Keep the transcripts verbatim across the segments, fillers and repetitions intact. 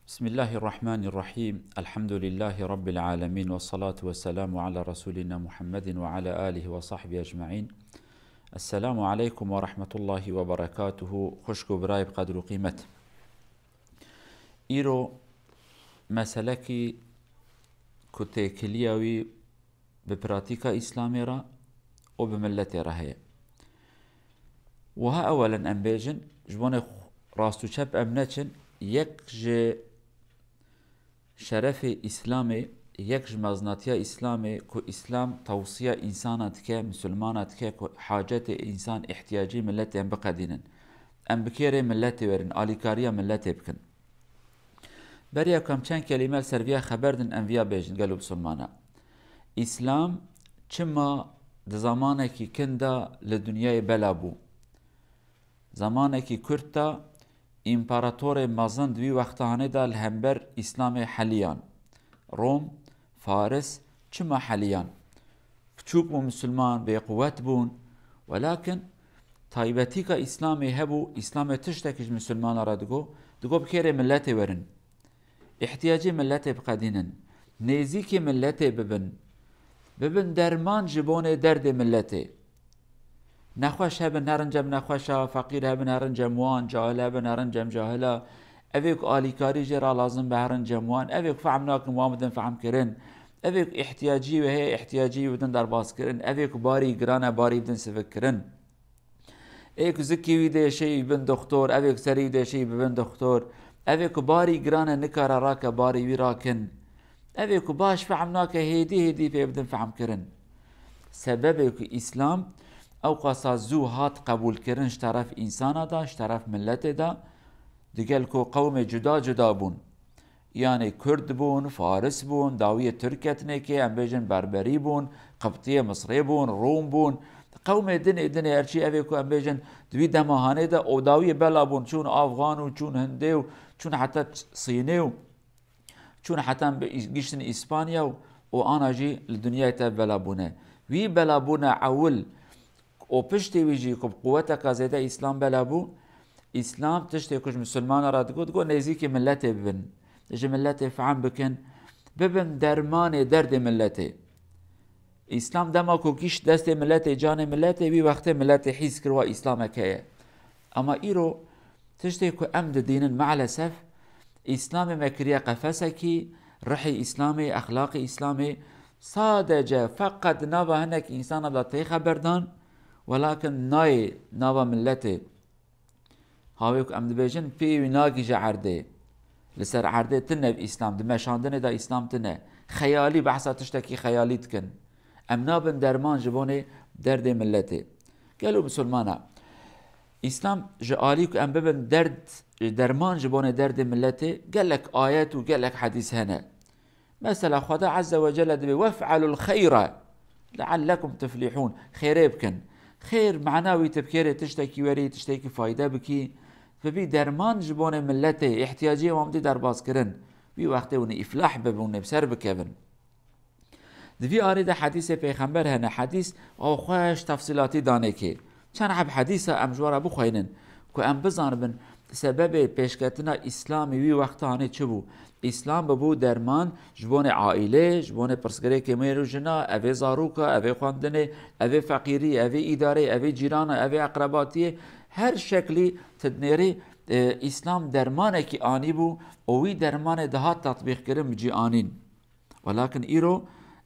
Bismillahirrahmanirrahim. Elhamdülillahi Rabbil alemin. Ve salatu ve selamu ala Resulina Muhammedin ve ala alihi ve sahbihi ecma'in. Esselamu aleykum ve rahmetullahi ve berekatuhu. Xwişk û birayê bi qedr û qîmet. Îro meselekî ku têkiliya wî bi pratîka Îslamê re û bi miletê re heye. Wiha ewelen em bêjin, ji bo ne rast û çep em neçin, yek ji şerefê Îslamê, yek ji mezinatiya Îslamê ku Îslam tewsiya însana dike, misilmana dike ku hacetê însan, ihtiyacî miletê em biqedînin. Em bi kêrê miletê werin, alîkariya miletê bikin. Beriya ku em çend kelîme li ser viya xeber din, em viya bêjin, gelo bisilmana. Îslam çima di zamanekî kin de li dinyayê bela bû? Zamanekî kurt de împaratorê mezin di wî wexta hanê de li hember Îslamê heliyan. Rom, Faris çima heliyan? Piçûk bûn misilman, bêquwet bûn. Welakin taybetîka Îslamê hebû, Îslamê tiştekî ji misilmana re digo, digo bi kêrê miletê werin. Îhtiyacê miletê biqedînin. Nêzîkî miletê bibin. Bibin derman ji bonê derdê miletê. Nexweş hebin herin cem nexweşa, feqîr hebin herin cem wan, cahil hebin herin cem cahila. Evê ku alîkarî jê re lazim be herin cem wan. Evê ku fehm nakin wan bidin fehmkirin. Evê ku îhtiyacî wê heye îhtiyacî wî bidin derbazkirin. Evê ku barî giran e barî bidin sivikkirin. Ê ku zikî wî dêşeyî bin doxtor, evê ku serî wî dêşeyî bibin doxtor. Evê ku barî giran e nikare rake barî wî rakin. Evê ku baş fehm nake hêdî hêdî pê bidin fehmkirin. Sebebê ku Îslam ewqasa zû hat qebûlkirin ji teref însana de, ji teref miletê de, digel ku qewmê cuda cuda bûn. Yanî Kurd bûn, Faris bûn, dawiyê Tirk etnekê, em bêjin Berberî bûn, Qibtiyê Misrê bûn, Rûm bûn. Qewmê dinê dinê her çî evê ku em bêjin di wî dema hanê de û dawiyê bela bûn, çûn Afxan û çûn Hindê û çûn heta Sînê û çûn heta bi-, giştin Îspanya û, û ana jî li dinyayê te bela bûne. Wî bela bûne ewil û piştî wî jî ku bi quweteka zêde Îslam bela bû, Îslam tiştê ku ji misilmana re digot, digot nêzîkî miletê bibin, ji miletê fehm bikin, bibin dermanê derdê miletê. Îslam dema ku gîşt destê miletê, canê miletê, wî wextê miletê hîs kir wa Îslamek heye. Ama îro tiştê ku em didînin maalesef, Îslamê me kiriye qefesekî, rihê Îslamê, exlaqê Îslamê, sadece feqet nava hinek însana da tê xeberdan, welakin nayê nava miletê. Hawê ku em dibêjin pê wî nagîje erdê. Li ser erdê tine Îslam, di meşandinê de Îslam tine. Xeyalî behsa tiştekî xeyalî dikin. Em nabin derman ji bonê derdê miletê. Gelo misilmana, Îslam ji alî ku em bibin derd, derman ji bonê derdê miletê, gelek ayet û gelek hedîs hene. Mesela Xweda Azze ve Celle dibê, "Wef'alul xeyre leallekum tuflihun." Xêrê bikin. Xêr, mana wî tu bi kêrê tiştekî werî, tiştekî fayde bikî. Bibî derman ji bonê miletê, ihtiyacê wan bidî derbazkirin. Wî wextê hûn îflah bibin, hûn ê bi ser bikevin. Di vî arê de hedîsê Pêxember hene, hedîs ew xweş tefsîlatî danê kê. Çend heb hedîsa em ji we re bixweynin ku em bizanibin sebebê pêşketina Îslamê wî wexta hanê çi bû. Îslam bibû derman ji bonê aîlê, ji bonê pirsgirêkê mêr û jina, evê zaroka, evê xwendinê, evê feqîrî, evê îdarê, evê cîrana, evê eqrebatiyê, her şeklî tu dinêrî, e, Îslam dermanekî anîbû û wî dermanê dihat tatbîqkirin, bi cî anîn. Welakin îro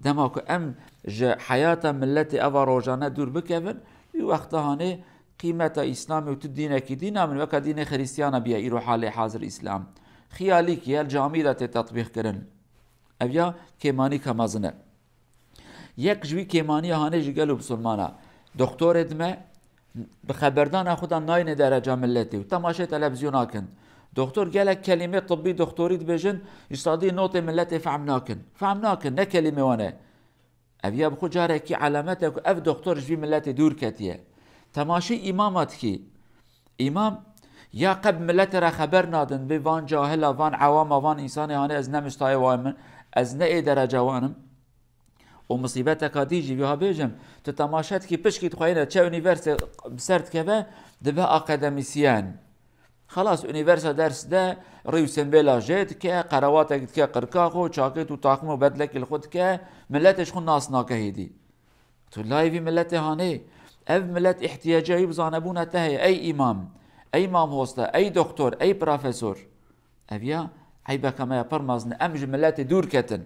dema ku em ji heyata miletê eva rojane dûr bikevin, wî wexta hanê qîmeta Îslamê û tu dînekî dî namin, weke dînê Xirîstiyana biye îro halê hazir Îslam. Xiyalîkî ye, li camî de tê tetbîq kirin. Ev ya kêmanîka mezin e. Yek ji wî kêmaniya hanê ji gelo bisilmana. Doktorê dime, bi xeberdana xwe de nayne dereca miletê û temaşê televîzyona kin. Doktor gelek kelîmê tibbî doktorî dibêjin, ji sadî notê miletê fehm nakin. Fehm nakin, ne kelîmê wan e. Ev ya bi xwe carekî elamet e ku ev doktor ji vî miletê dûr ketiye. Temaşê îmama dikî. Îmam ya qe bi miletê re xeber nadin, bê van cahila, van ewama, van însanê hanê ez ne mistayê wan im, ez ne ê dereca wan im. Û misîbeteka dî jî wiha bêjim, tu temaşe dikî, pişkî dixweyne çe unîversîte bi ser dikeve, dibe akademîsyen. Xelas, unîversa ders de rî û sembêla jê dike, qerewatek dike qirka xwe, çakêt û taxim û bedlekê li xwe dike, miletê ji xwe nas nake hêdî. Tu layê vî miletê hanê. Ev milet îhtiyacê wî bi zanebûna te heye. Ey îmam, ey mamhosta, ey doktor, ey profesor. Ev ya eybeke me ya pir mezin e. Em ji miletê dûr ketin.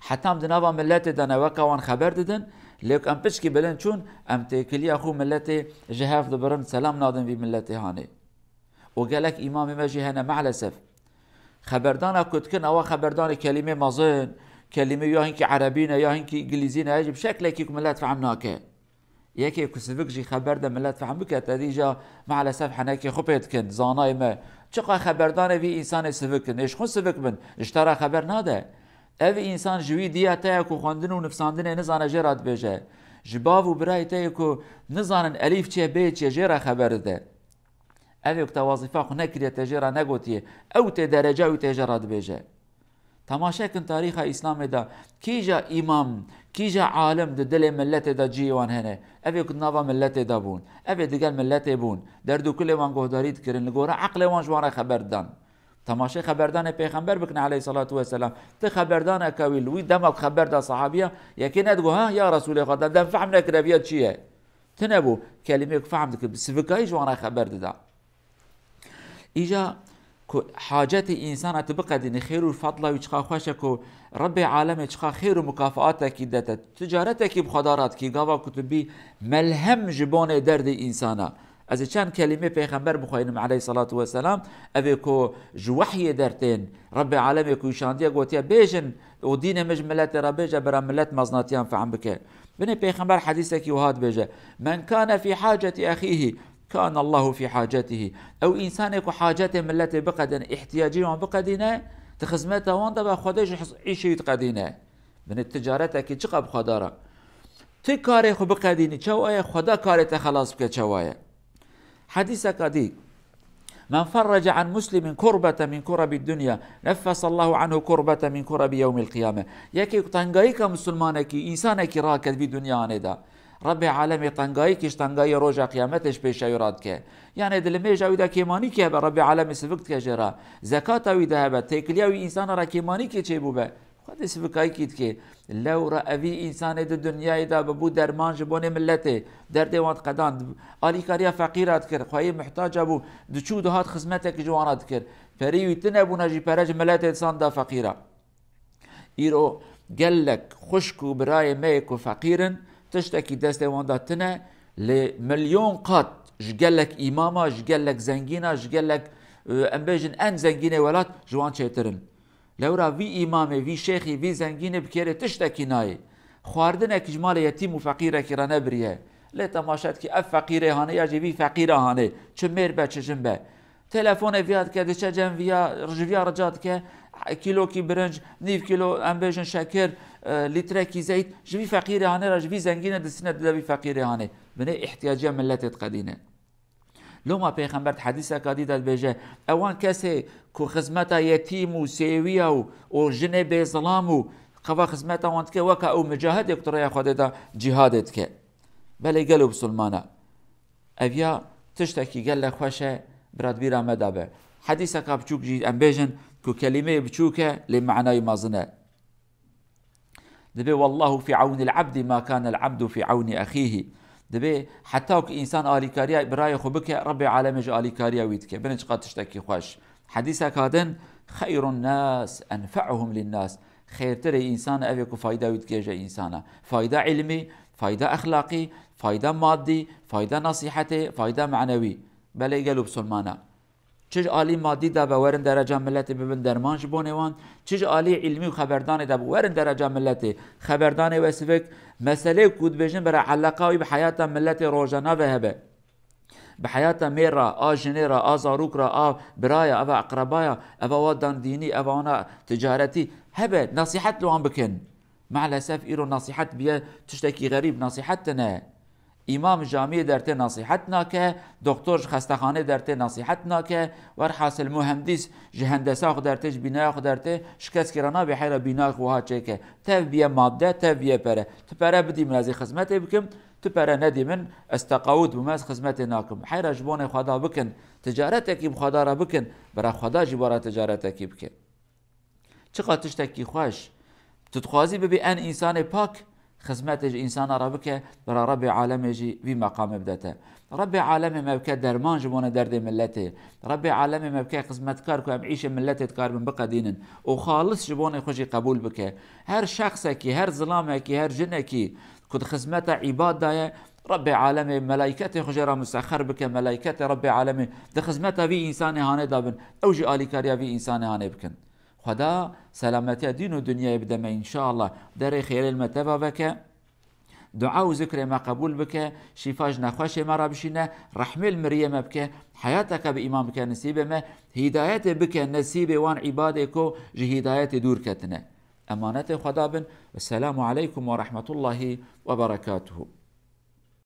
Heta em di nava miletê de ne weke wan xeber didin, lê em piçkî bilind çûn, em têkiliya xwe miletê ji hev dibirin, selam nadin vî miletê hanê. Û gelek îmamê me jî hene, maalesef. Xeberdana ku dikin, ewa xeberdanê kelîmê mezin, kelîmê ya hinkî erebî ne, ya hinkî îngilîzî ne, ji bi şeklekî ku milet fehm nake. Yekê ku sivik jî xeber de milet fehm bike, te dî ja maalesef henekê xwe pê dikin, zanayê me. Çiqa xeberdanê vî însanê sivik in, ê ji xwe sivik bin, ji te re xeber nade. Ev însan ji wî diya te ye ku xwendin û nivsandinê nizane jê re dibêje. Ji bav û birayê te yê ku nizanin elîf çi ye, bê çi ye, jê re xeber dide. Ev ê ku te wazîfa xwe nekiriye, te jê re negotiye. Ew tê dereca wî tê jê re dibêje. Temaşe kin tarîxa Îslamê de kîja îmam, kîja alim di dilê miletê de cihê wan hene. Ev ê ku di nava miletê de bûn. Ev ê digel miletê bûn. Derd û kulê wan guhdarî dikirin. Li gora eqlê wan ji wan re xeber didan. Temaşê xeberdanê Pêxember bikin aleyhissalatu vesselam. Ti xeberdaneke wî li wî dema ku xeber da sahabiya, yekê nedigot, ha, ya Resûlê Xweda, dem fehm nekir ev ya çi ye? Tune bû, kelîmeyek fehm dikir, bi sivikayî ji wan re xeber dida. Îja ku hacetê însana tu biqedînî, xêr û fadla wî çiqa xweş e ku Rebbê alemê çiqa xêr û mukafaatekî dete. Ticaretekî bi Xweda re dikî, gava ku tu bî melhem ji bonê derdê însana. Ez ê çend kelîmê Pêxember bixweynim aleyhissalatu vesselam, ev ê ku ji wehyê dertên Rebbê alemê ku şandiye gotiye, bêjin û dînê min ji miletê re bêje, bira milet meznatiyan fehm bike. Binê Pêxember hedîsekî wiha dibêje, "Men kane fî haceti ehîhî, kane Allahu fî hacetihî." Ew însanê ku hacetê miletê biqedin, îhtiyacê wan biqedîne, di xizmeta wan de be, Xwedê ji îşê wî diqedîne. Binê ticaretekî çiqa bi Xweda re. Ti karê xwe biqedînî çawa ye, Xweda karê te xelas bike çawa ye. Hedîseka dî. Men ferrece an muslimin kurbete min kurebi dunya, neffesallahu anhu kurbete min kurebi yewmil qiyame. Yekê ku tengayîka misilmanekî, însanekî raket vî dunyanê de, Rebbê alemê tengayîkî ji tengayî roja qiyametê ji pêşa wî radike. Yanê di limêja wî de kêmanîkî hebe, Rebbê alemê sivik dike jê re. Zekata wî de hebe, têkiliya wî însana re kêmanîkê çêbûbe. Xwedê sivikayîkî dike. Lewra evî însanê di dinyayê de bibû derman ji bonê miletê. Derdê wan diqedan. Alîkariya feqîra dikir. Xweyê muhtaca bû. Diçû dihat xizmetek ji wan re dikir. Perî wî tune bûna jî pere ji miletê disan da feqîra. Îro gelek xwişk û birayê me yê ku feqîr in, tiştekî destê wan de tune, lê milyon qat ji gelek îmama, ji gelek zengîna, ji gelek, e, em bêjin en zengînê welat ji wan çêtir in. Lewra vî îmamê, vî şêxî, vî zengînê bi kêrê tiştekî nayê. Xwarinekî ji malê yetîm û feqîrekî re nebiriye. Lê temaşe dikî, ev feqîrê hanê ya jî vî feqîra hanê. Çi mêr be, çi jin be. Telefonê viya dike, diçe cem viya, ji viya rica dike, kîlokî birinc, nîv kîlo, em bêjin şekir, e, lîtrekî zeyt, ji vî feqîrê hanê re, ji vî zengînê disine dide vî feqîrê hanê. Binê îhtiyaciya miletê diqedîne. Loma Pêxember di hedîseka dî de dibêje, ewan kesê ku xizmeta yetîm û sêwiya û, û jinê bêzilam û qeva xizmeta wan dike, weka ew micahidê ku di rêya Xwedê de cîhadê dike. Belê gelo bisilmana. Ev ya tiştekî gelek xweş e, bira di bîra me de be. Hedîseka biçûk jî em bêjin ku kelîmeyê biçûk e, lê manayî mezin e. Dibê, "Wallahu fi awnil abdi ma kanel abdu fi awni axihi." Dibê heta ku însan alîkariya birayê xwe bike, Rebbê alemê ji alîkariya wî dike. Binê çiqa tiştekî xweş. Hedîseka din, "Xeyrun nas enfe'uhum linnas." Xêrtirê însan ev ê ku fayda wî digihêje însana. Fayda îlmî, fayda exlaqî, fayda maddî, fayda nasîhetê, fayda manewî. Belê gelo bisilmana. Çi ji alî madî de be werin dereca miletê bibin derman ji bonê wan, çi ji alî îlmî û xeberdanê de be werin dereca miletê. Xeberdanê we sivik, meselê ku dibêjin bira eleqa wî bi heyata miletê rojane ve hebe. Bi heyata mêr re, a jinê re, a zarok re, a biraya, eva eqrebaya, eva wa dan dînî, eva wana ticaretî hebe, nasîhet li wan bikin. Maalesef îro nasîhet biye tiştekî xerîb, nasîhet tine. Îmam ji camiyê dertê nasîhet nake, doktor ji xestexanê dertê nasîhet nake, werhasil muhendîs ji hendesa xwe dertê, ji bînaya xwe dertê, ji keskî re nabê heyra bînaya xwe wiha çêke. Tev biye madde, tev biye pere. Tu pere bidî min ez ê xizmetê bikim, Tu pere nedî min, ez teqawûd bûme, ez xizmetê nakim. Heyra ji bonê Xweda bikin, ticaretekî bi Xweda re bikin, bira Xweda jî bo re ticaretekî bike. Çiqa tiştekî xweş. Tu dixwazî bibî en însanê pak, xizmetê ji însana re bike, bira Rebbê alemê jî vî meqamê bide te. Rebbê alemê me bike derman ji bona derdê milletê. Rebbê alemê me bike xizmetkar ku em îşê milletê dikaribin biqedînin û xalis ji bonê xwe jî qebûl bike. Her şexsekî, her zilamekî, her jinekî ku di xizmeta îbad de ye, Rebbê alemê melayketê xwe jê re musexer bike, melayketê Rebbê alemê di xizmeta vî însanê hanê de bin, ew jî alîkariya vî însanê hanê bikin. Xweda selametiya dîn û dinyayê bide me înşallah. Derê xêrê li me teva veke. Dua û zikrê me qebûl bike, şîfa ji nexweşê me re bişîne, rehmê li miriyê me bike, heyateke bi îman bike nesîbê me, hîdayetê bike nesîbê wan îbadê ku ji hîdayetê dûr ketine. Emanetê Xweda bin. Wesselamu aleykum ve rahmetullahi ve berekatuhu.